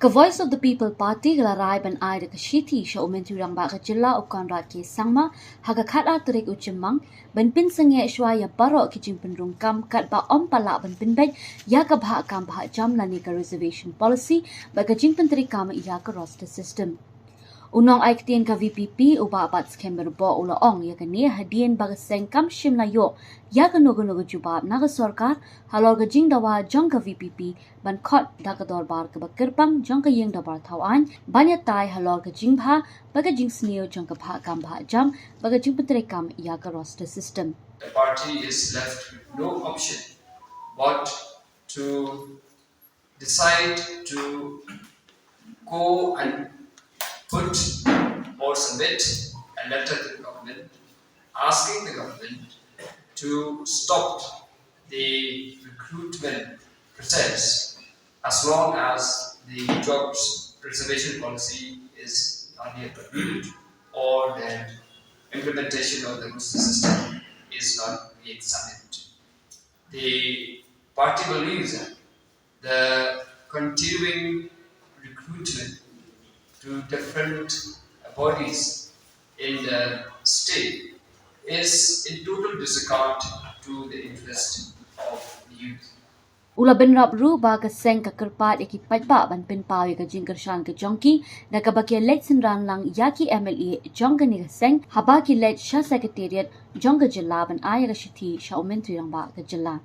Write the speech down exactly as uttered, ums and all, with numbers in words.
Ka Voice of the People Party ka la rai ban ai da ka shithi sha u Myntri Rangbah ka jylla u Conrad K Sangma ha ka khatar tarik u Jymmang ban pynsangeh shuwa ïa baroh ki jingpynrung kam katba ym pat lah ban pynbeit ïa ka bhah kam bhah jam lane ka reservation policy bad ka jingpyntreikam ïa ka roster system. U nongai ktien ka V P P u Bah Batskhem Myrboh u la ong ïa kane hadien ba ka seng kam shym la ïoh ïa kano kano ka jubab na ka sorkar halor ka jingdawa jong ka V P P ban khot da ka dorbar kaba kyrpang jong ka ïing dorbar thaw aiñ ban ïatai halor ka jingbha bad ka jingsniew jong ka bhah kam bhah jam bad ka jingpyntreikam ïa ka roster system. The party is left with no option but to decide to go and put or submit a letter to the government asking the government to stop the recruitment process as long as the jobs reservation policy is not yet repealed or the implementation of the roster system is not re-examined. The party believes that the continuing recruitment to different bodies in the state is in total disregard to the interest of the youth. U la bynrap ruh ba ka seng ka kyrpad ïa ki paidbah ban pynpaw ïa ka jingkyrshan ka jong ki da kaba ki leit synran lang ïa ki M L A jong kane ka seng haba ki leit sha secretariat jong ka jylla ban ai ïa ka shithi sha u Myntri Rangbah ka jylla.